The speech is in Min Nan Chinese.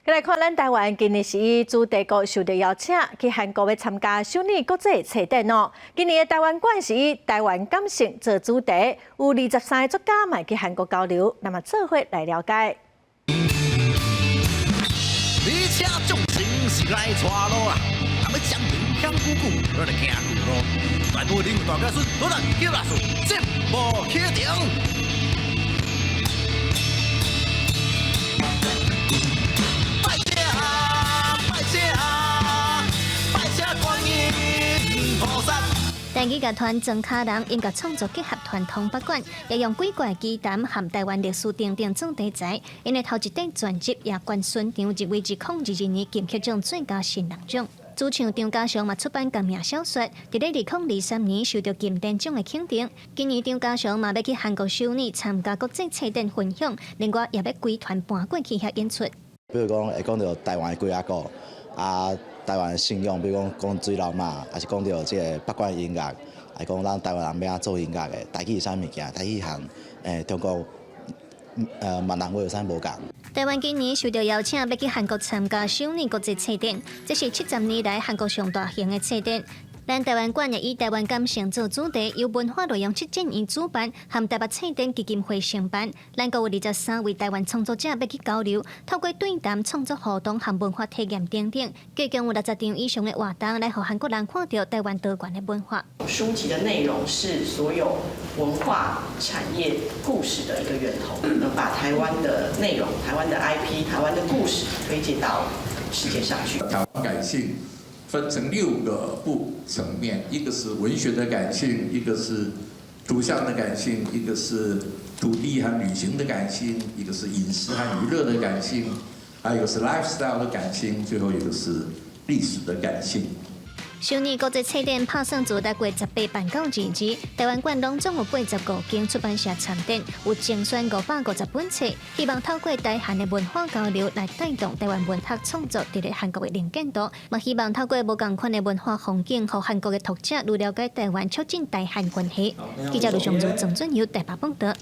來看咱台灣今年是以主題國受到邀請去韓國欲參加首爾國際冊展哦。今年的台灣館是以台灣感性做主題，有23個作家嘛去韓國交流，那麼做伙來了解。你請眾生是來帶路啦，啊欲將人向久久，咱來行舊路。大埔林大家孫，多人叫老師，節目啟程。拜車拜車拜車觀音菩薩。台語樂團莊跤人音樂創作結合傳統北管，也用鬼怪奇談和台灣歷史等等做題材。𪜶的頭一張專輯也冠巡場入圍2022年金曲獎最佳新人獎。主唱張家祥嘛出版同名小說，佇咧2023年受到金典獎的肯定。今年張家祥嘛欲去韓國首爾參加國際冊展分享，另外也欲規團搬過去遐演出。比如講會講著台灣的雞仔鼓，啊，台灣的信仰，比如講講水流媽，抑是講著這个北管音樂，來講咱台灣人欲按怎做音樂的，台語是啥物件，台語和中國閩南話有啥無仝。台灣今年受到邀請，欲去韓國參加首爾國際冊展，這是70年來韓國上大型的冊展。咱台灣館也以台灣感性做主題，由文化內容策展院主辦，和台北冊展基金會承辦。咱閣有23位台灣創作者欲去交流，透過對談創作活動和文化體驗等等，計共有60場以上的活動，來予韓國人看著台灣多元的文化。書籍的內容是所有文化產業故事的一個源頭，把台灣的內容、台灣的 IP、台灣的故事推介到世界上去。台灣感性分成六個部層面，一個是文學的感性，一個是圖像的感性，一個是土地和旅行的感性，一個是飲食和娛樂的感性，還有一個是 lifestyle 的感性，最後一個是歷史的感性。首爾國際冊展拍算自六月18辦到22，台灣館攏總有85間出版社參展，有精選550本冊，希望透過台韓的文化交流來帶動台灣文學創作佇咧韓國的能見度，嘛希望透過無仝款的文化風景，予韓國的讀者愈了解台灣，促進台韓關係。記者盧尚如、鄭俊友台北報導。